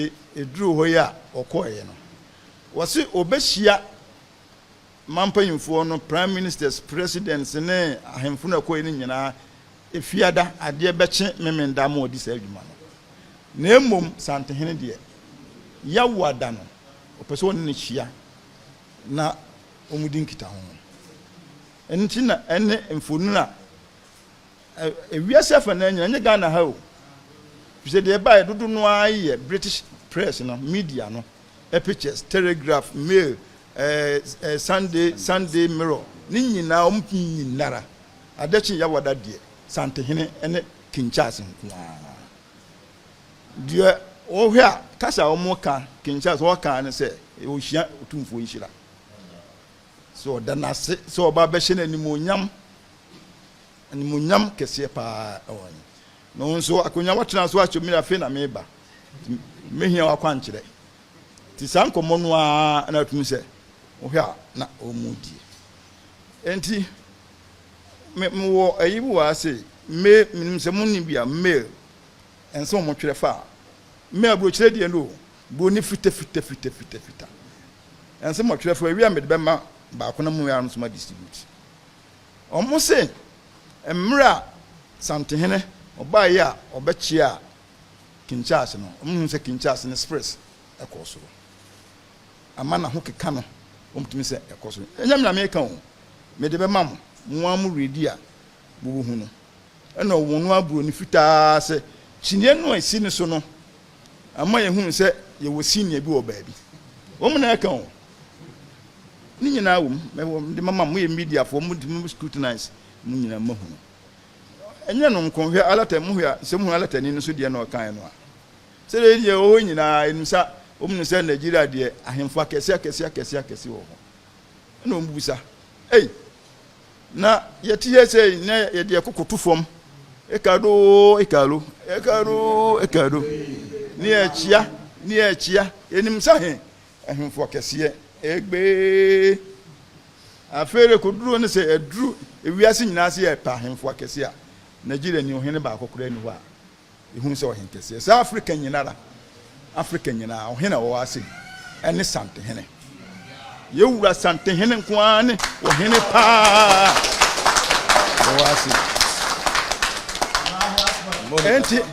Nti ɛduruu hɔ yi a ɔkɔeɛ no, wɔse ɔbɛhyia mampanyinfoɔ no, prime ministers, presidents ne ahemfo no ɛkɔeɛ no nyinaa Efiada, adeɛ bɛkye Memenda ma ɔdi saa adwuma no. Na mmom Santehene deɛ, Yawoada no, ɔpɛ sɛ ɔne no hyia na wɔdi nkitaho. Ɛno nti na ɛne mfonini a ewiase afanan nyinaa, ɛnyɛ Ghana ha o, efisɛ deɛ ɛbaeɛ dodo no ara yɛ British press no, media no, pictures, Telegraph, Mail, Sunday, Sunday Mirror, ne nyinaa wɔn nyinara. Adeɛ kye Yawoada deɛ, Santehene ne King Charles nko ara. Deɛ wɔhwɛ a, kasa a wɔka, King Charles wɔka ne sɛ ɔhyia Otumfoɔ nhyira. Sɛ ɔda n'ase sɛ ɔba bɛhyɛ no animuonyam, animuonyam kɛseɛ paa ɛwɔ ne. Na wɔn nso akonnwa wɔtena so akyɛ mi, afei na meba. Mehia wakwankyerɛ. Nti saa nkɔmmɔ no ara na atumi sɛ wohwɛ a na wɔn mu die. Nti me mewɔ ayi bi wɔ ha sɛ mail, menim sɛ mo ni bi a mail ɛnsɛ wɔn twerɛ fa a mail aburokyerɛ deɛ no o, buroni fita fita fita fita fita ɛnsɛ mo twerɛ fa ewi a mede bɛma baako na mo yɛ ano so ma distribute. Wɔn se mmerɛ a Santehene ɔbaa yi a ɔbɛkyia a King Charles no, wɔn hu sɛ King Charles ne spirit ɛkɔ soro ama na ho keka no, wɔn tumi sɛ ɛkɔ soro. Ɛnyɛ mi na meka o, mede bɛma mo, mo ara mo redi a mo hu no. Ɛna wɔn no aburoni fitaa sɛ kyiniiɛ no a esi ne so no ama yɛn hu sɛ yɛwɔ senior bi wɔ baabi. Wɔn na ɛka o, ne nyinaa wɔ mu. Mɛwɔ de mama mo yɛ mediafoɔ, mo de mo scrutinize mo nyinaa mo hu no. Ɛnyɛ no nko, hwɛ alata mu, hwɛ sɛ mu alatani no so deɛ na ɔkan no a sɛdeɛ deɛ ɛwɔ hɔ nyinaa ɛnim sa wɔn mu sɛ Nigeria deɛ, ahemfo akɛse akɛse akɛse akɛse wɔ hɔ. Ɛna wɔn busa ei na yɛte yɛ sɛ na yɛde ɛkokoto fam ekado ekado ekado ekado ne yɛkyia ne yɛkyia, yɛnim sa he ahemfo akɛseɛ egbee. Afei de koduro ne sɛ ɛduru ewiase nyinaa sɛ yɛpɛ ahemfo akɛseɛ a, Nigeria ni ɔhene baako koraa ni hɔ a ehun sɛ ɔhen kɛseɛ sɛ Africa nyinara, Africa nyinaa ɔhene a wɔwɔ ase ɛne Santehene, yɛwura Santehene nko ara ne ɔhene paa wɔwɔ ase. Ɛnti